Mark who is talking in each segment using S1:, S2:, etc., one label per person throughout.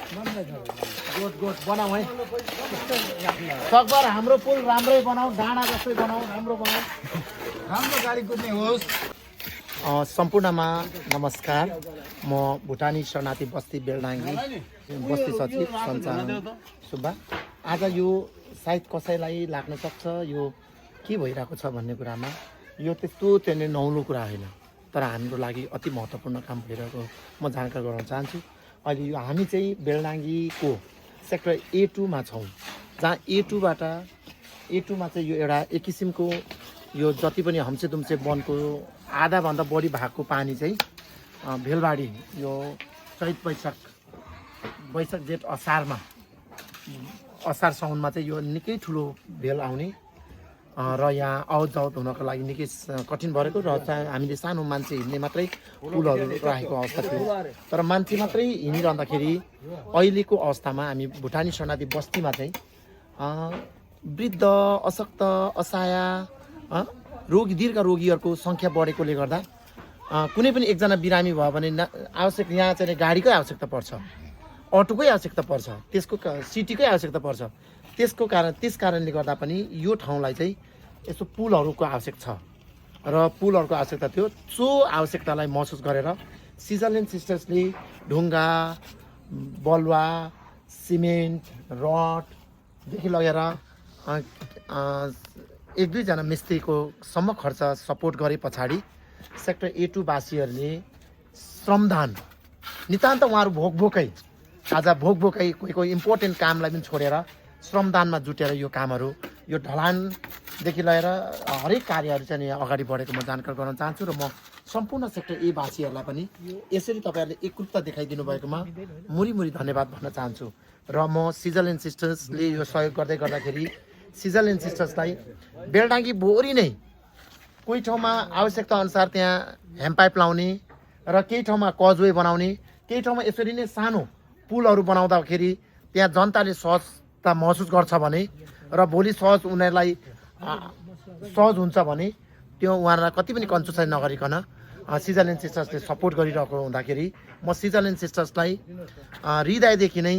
S1: गोठ बनाऊ है सकभर हाम्रो पुल राम्रै बनाऊ, डाँडा जस्तै बनाऊ, राम्रो बनाऊ, राम्रो गाडी कुद्ने होस्। सम्पूर्णमा नमस्कार। म भुटानी शरणार्थी बस्ती बेलडाङ्गी बस्ती सचिव सञ्चालन सुब्बा। आज यो सायद कसैलाई लाग्न सक्छ यो के भइरहेको छ भन्ने कुरामा, यो त्यस्तो चाहिँ नौलो कुरा होइन, तर हाम्रो लागि अति महत्त्वपूर्ण काम भइरहेको म जानकारी गराउन चाहन्छु। अहिले यो हामी चाहिँ बेलडाङ्गीको सेक्टर A2 मा छौँ, जहाँ A2 मा चाहिँ यो एउटा एक किसिमको यो जति पनि हम्से वनको आधाभन्दा बढी भागको पानी चाहिँ भेलबाडी यो चैत वैशाख जेठ असार साउनमा चाहिँ यो निकै ठुलो भेल आउने र यहाँ आवत जावत हुनको लागि निकै कठिन भएको र हामीले सानो मान्छे हिँड्ने मात्रै पुलहरू राखेको अवस्था थियो। तर मान्छे मात्रै हिँडिरहँदाखेरि अहिलेको अवस्थामा हामी भुटानी शरणार्थी बस्तीमा चाहिँ वृद्ध, अशक्त, असहाय, दीर्घ रोगीहरूको सङ्ख्या बढेकोले गर्दा कुनै पनि एकजना बिरामी भयो भने आवश्यक यहाँ चाहिँ गाडीकै आवश्यकता पर्छ, अटोकै आवश्यकता पर्छ, त्यसको सिटीकै आवश्यकता पर्छ। त्यस कारणले गर्दा पनि यो ठाउँलाई चाहिँ यस्तो पुलहरूको आवश्यक छ र पुलहरूको आवश्यकता थियो। सो आवश्यकतालाई महसुस गरेर स्विजरल्यान्ड सिस्टर्सले ढुङ्गा, बलुवा, सिमेन्ट, रडदेखि लगेर एक दुईजना मिस्त्रीको सम्म खर्च सपोर्ट गरे पछाडि सेक्टर A2 वासीहरूले श्रमदान नितान्त उहाँहरू भोकभोकै कोही इम्पोर्टेन्ट कामलाई पनि छोडेर श्रमदानमा जुटेर यो कामहरू, यो ढलानदेखि लिएर हरेक कार्यहरू चाहिँ अगाडि बढेको म जानकारी गराउन चाहन्छु। र म सम्पूर्ण सेक्टर A वासीहरूलाई पनि यसरी तपाईँहरूले एकरूपता देखाइदिनु भएकोमा मुरी धन्यवाद भन्न चाहन्छु। र म स्विजरल्यान्ड सिस्टर्सले यो सहयोग गर्दाखेरि स्विजरल्यान्ड सिस्टर्सलाई बेलडाङ्गी भोरी नै कोही ठाउँमा आवश्यकता अनुसार त्यहाँ ह्यान्डपाइप लाउने र केही ठाउँमा कजवे बनाउने, केही ठाउँमा यसरी नै सानो पुलहरू बनाउँदाखेरि त्यहाँ जनताले सहजता महसुस गर्छ भने र भोलि उनीहरूलाई सहज हुन्छ भने त्यो उहाँहरूलाई कति पनि कन्जुसाइ नगरिकन स्विजरल्यान्ड सिस्टर्सले सपोर्ट गरिरहेको हुँदाखेरि म स्विजरल्यान्ड सिस्टर्सलाई हृदयदेखि नै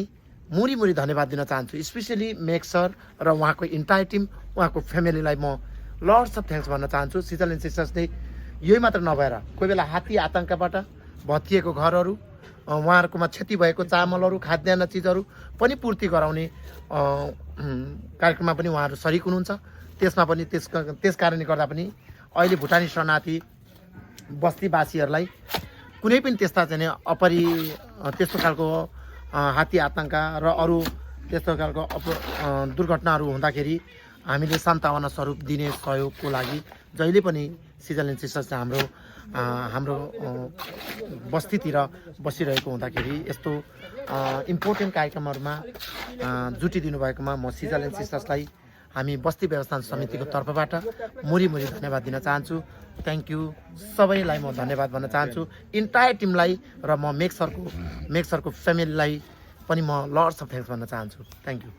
S1: मुरी धन्यवाद दिन चाहन्छु। स्पेसली मेक सर र उहाँको इन्टायर टिम, उहाँको फ्यामिलीलाई म लट्स अफ थ्याङ्क्स भन्न चाहन्छु। स्विजरल्यान्ड सिस्टर्सले यही मात्र नभएर कोही बेला हात्ती आतङ्कबाट भत्किएको घरहरू, उहाँहरूकोमा क्षति भएको चामलहरू, खाद्यान्न चिजहरू पनि पूर्ति गराउने कार्यक्रममा पनि उहाँहरू सरिक हुनुहुन्छ। त्यसमा पनि त्यस कारणले गर्दा पनि अहिले भुटानी शरणार्थी बस्तीवासीहरूलाई कुनै पनि त्यस्ता चाहिँ त्यस्तो खालको हात्ती आतङ्क र अरू त्यस्तो खालको दुर्घटनाहरू हुँदाखेरि हामीले सान्त्वना स्वरूप दिने सहयोगको लागि जहिले पनि स्विजरल्यान्ड सिस्टर्स हाम्रो बस्तीतिर बसिरहेको हुँदाखेरि यस्तो इम्पोर्टेन्ट कार्यक्रमहरूमा जुटिदिनु भएकोमा म स्विजरल्यान्ड सिस्टर्सलाई हामी बस्ती व्यवस्थापन समितिको तर्फबाट मुरी धन्यवाद दिन चाहन्छु। Thank you. सबैलाई म धन्यवाद भन्न चाहन्छु, इन्टायर टिमलाई, र म मेक सरको फ्यामिलीलाई पनि म लट्स अफ थ्याङ्क्स भन्न चाहन्छु। Thank you.